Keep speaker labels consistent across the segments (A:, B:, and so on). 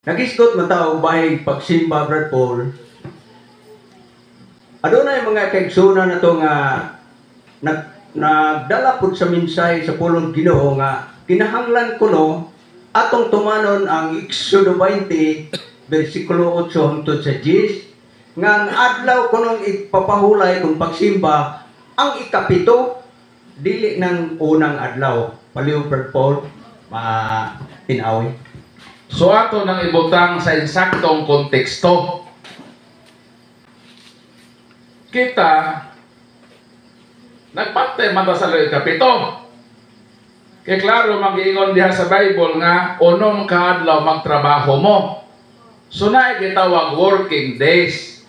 A: Nagisgot man ta og bahig pagsimba, Brad Paul. Adunay mga kaigsunan nato nga nagdala pud sa mensahe sa pulong Ginoo nga kinahanglan kuno atong tumanon ang Exodo 20 versikulo 8 hangtod sa 10 nga ang adlaw kunong ipapahulay kung pagsimba ang 7, dili ng unang adlaw. Palihog, Brad Paul, ma tinawi.
B: So ato nang ibutang sa insaktong konteksto. Kita nagpantay man ta sa 7. Kay klaro man giingon diha sa Bible nga 6 ka adlaw magtrabaho mo. So naay gitawag working days.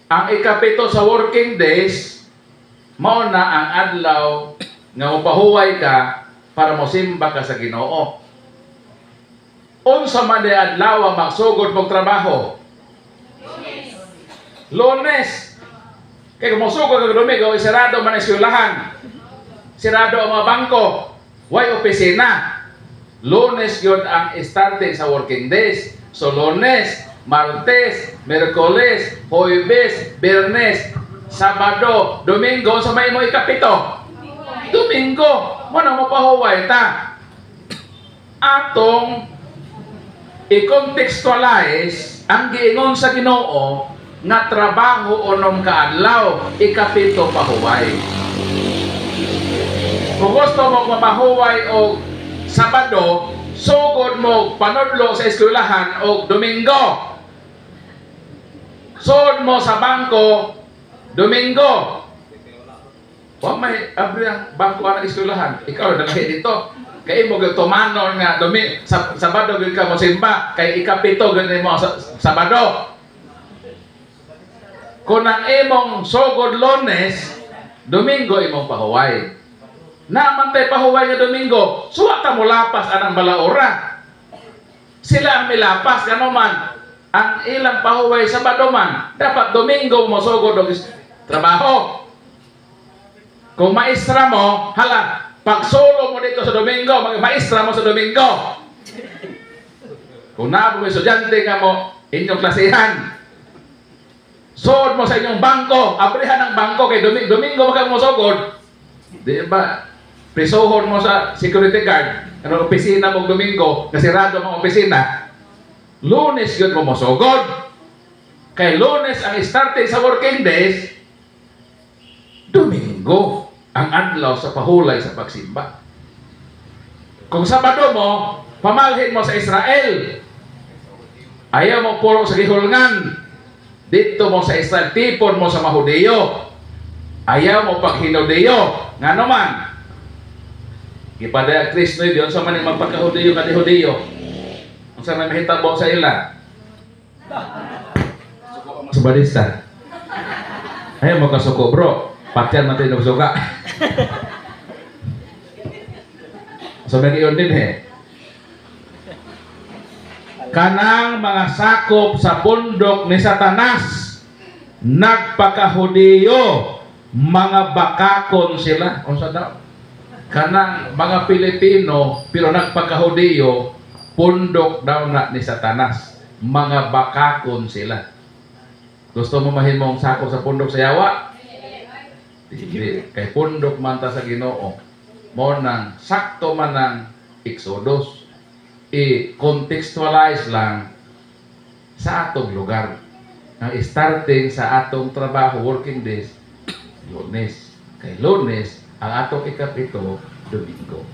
B: Ang 7 sa working days mao na ang adlaw nga mopahuway ka para mosimba ka sa Ginoo. Unsa man di adlaw ang magsugod mong trabaho? Lunes. Kay kung mosugod kag Domingo, isarado man ang eskwelahan. Sirado ang mga bangko. Way opisina. Lunes yun ang starting sa working days. So Lunes, Martes, Miyerkules, Huwebes, Biyernes, Sabado, Domingo, sa may mo 7? Domingo. Mo na mopahuway ta. Atong i-contextualize ang giingon sa Ginoo nga trabaho 6 ka adlaw, 7 pahuway. Kung gusto mo mapahuway og Sabado, sugod mo panudlo sa eskwelahan og Domingo. Sugod mo sa bangko Domingo. Wa may abri ang bangko ang eskwelahan. Ikaw na dito. Kay imo gyud tumanon nga sa Sabado gyud ka mosimba kay 7 gyud nimo sa Sabado. Kung ang imong sugod Lunes, Domingo imong pahuway. Naa man tay pahuway nga Domingo, suwa ta mo lapas anang balaora. Sila ang milapas kano man ang ilang pahuway Sabado man, dapat Domingo mo sugod og trabaho. Kung maestra mo, hala, pagsulo mo dito sa Domingo, maestra mo sa Domingo. Kung naa mo estudyante nga mo, inyong klasihan. Suod mo sa inyong bangko, abrihan ang bangko kay Domingo mo sugod. Di ba? Prisuhon mo sa security guard, ano opisina mo Domingo, nasirado mo opisina. Lunes yun mo mosugod. Kay Lunes ang starting sa working days, Domingo ang adlaw sa pahulay sa pagsimba. Kung Sabado mo, pamalhin mo sa Israel. Ayaw mo puro sa gihulngan. Dito mo sa Israel, tipon mo sa Mahudiyo. Ayaw mo paghinudiyo. Nga naman, gipadayag Kristo yun, sa man yung magpagkahudiyo ka di Hudiyo. Unsa may mahitabo sa ila? Suko ka mo sa barista. Ayaw mo kasuko, bro. Patyan man tayo suka. So may iyon din eh. Kanang mga sakop sa pundok ni Satanas, nagpakahudiyo, mga bakakon sila. Unsa daw? Kanang mga Pilipino pero nagpakahudiyo, pundok daw na ni Satanas, mga bakakon sila. Gusto mo mahimong sakop sa pundok sa yawa? Hindi. Kay pundok man ta sa Ginoo. Mo nang sakto man ang Exodus. I-contextualize lang sa atong lugar. Ang starting sa atong trabaho, working days, Lunes. Kay Lunes, ang atong 7, Domingo.